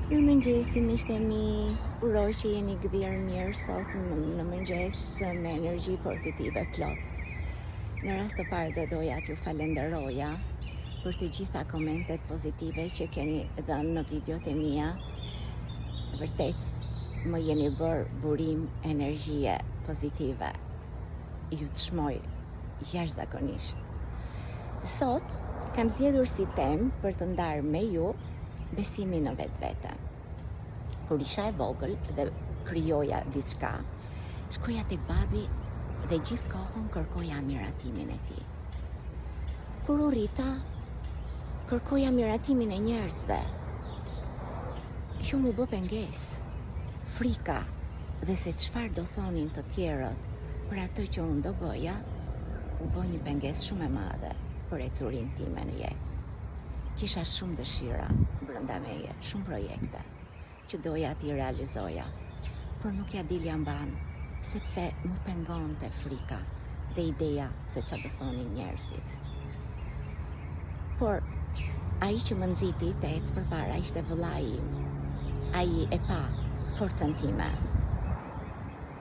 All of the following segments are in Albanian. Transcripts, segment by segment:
Mirëmëngjesi miqtë e mi, uroj që jeni gdhirë mirë sot në mëngjes me energji pozitive plot. Në rast të parë do doja t'ju falenderoja për të gjitha komentet pozitive që keni dhënë në videot e mia. Vërtet, më jeni bërë burim energjie pozitive. Ju çmoj jashtëzakonisht. Sot kam zgjedhur si temë për të ndarë me ju besimin në vetvete. Kur isha e vogël dhe krijoja diçka, shkoja tek babi dhe gjithë kohën kërkoja miratimin e tij. Kur u rrita, kërkoja miratimin e njerëzve. Kjo m'u bë pengesë, frika dhe se çfarë do thonin të tjerët për atë që unë do bëja, u bë një pengesë shumë e madhe për ecurinë time në jetë. Kisha shumë dëshira brenda meje, shumë projekte që doja t'i realizoja, por nuk ia dilja mbanë, sepse më pengonte frika dhe ideja se ça do thonin njerëzit. Por ai që më nxiti të ec përpara ishte vëllai im. Ai e pa forcën time.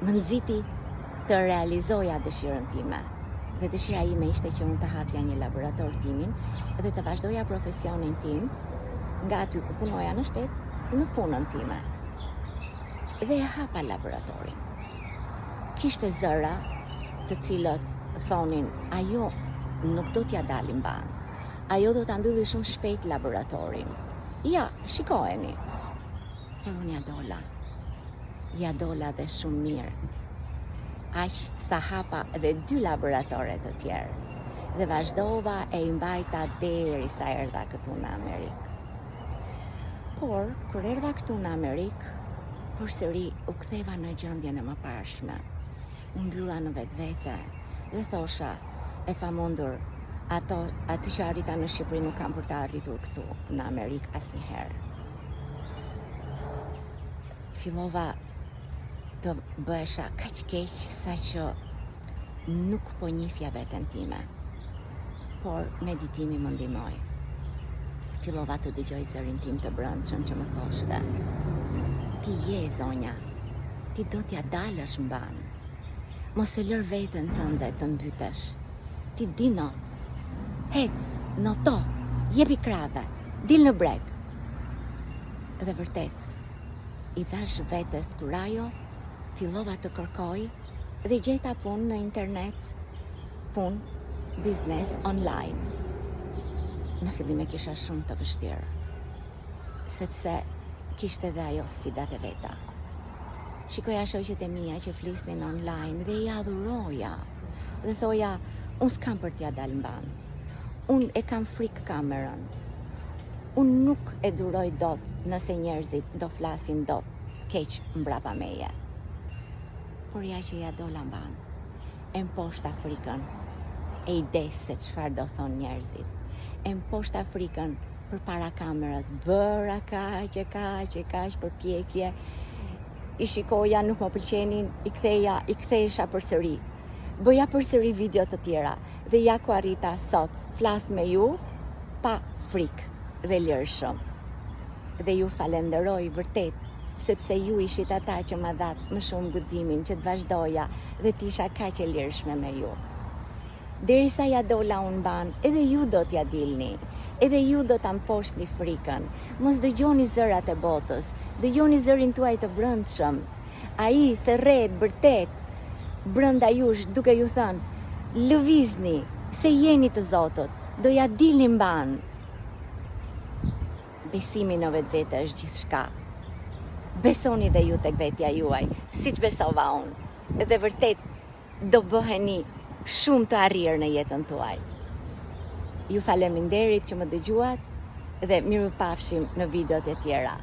Më nxiti të realizoja dëshirën time. Dhe dëshira ime ishte që unë të hapja një laborator timin dhe të vazhdoja profesionin tim nga aty ku punoja në shtet në punën time. Dhe e hapa laboratorin. Kishte zëra të cilët thonin ajo nuk do t'ia dali mbanë. Ajo do ta mbylli shumë shpejt laboratorin. Ja, shikojeni. Por unë ia dola. Ia dola dhe shumë mirë. Aq sa hapa dhe dy laboratore të tjerë. Dhe vazhdova e i mbajta deri sa erdha këtu në Amerikë. Por, kur erdha këtu në Amerikë, përsëri u ktheva në gjendjen e mëparshme. U mbylla në vetvete dhe thosha, e pamundur, ato, atë që arrita në Shqipëri nuk kam për ta arritur këtu në Amerikë asnjëherë. Fillova të bëhesha kaq keq sa që nuk po njihja veten time. Por meditimi më ndihmoi. Fillova të dëgjoj zërin tim të brendshëm që më thoshte: Ti je e zonja, ti do t'ia dalësh mbanë. Mos e lër veten tënde të mbytesh. Ti di not. Hec, noto, jepi krahëve, dil në breg. Dhe vërtet, i dhashë vetes kurajo, fillova të kërkoj dhe gjeta punë në internet, punë biznes online. Në fillim e kisha shumë të vështirë, sepse kishte dhe ajo sfidat e veta. Shikoja shoqet e mia që flisnin online dhe i adhuroja. Dhe thoja, unë s'kam për t'ia dalë mbanë. Unë e kam frikë kamerën. Unë nuk e duroj dot nëse njerëzit do flasin dot keq mbrapa meje. Por ja që ia dola mbanë. E mposhta frikën e idesë se çfarë do thonë njerëzit. E mposhta frikën përpara kamerës, bëra kaq e kaq e kaq përpjekje, i shikoja, nuk më pëlqenin, i ktheja, i kthehesha përsëri. Bëja përsëri video të tjera dhe ja ku arrita sot, flas me ju pa frikë dhe lirshëm. Dhe ju falenderoj vërtet, sepse ju ishit ata që ma dhatë më shumë guximin që të vazhdoja dhe të isha kaq e lirshme me ju. Derisa ia dola unë mbanë, edhe ju do t'ia dilni. Edhe ju do ta mposhtni frikën. Mos dëgjoni zërat e botës, dëgjoni zërin tuaj të brendshëm. Ai thërret, bërtet brenda jush duke ju thënë, lëvizni, se jeni të zotët, do ia dilni mbanë. Besimi në vetvete është gjithçka. Besoni dhe ju tek vetja juaj, siç besova unë. Dhe vërtet do bëheni shumë të arrirë në jetën tuaj. Ju faleminderit që më dëgjuat dhe mirupafshim në videot e tjera.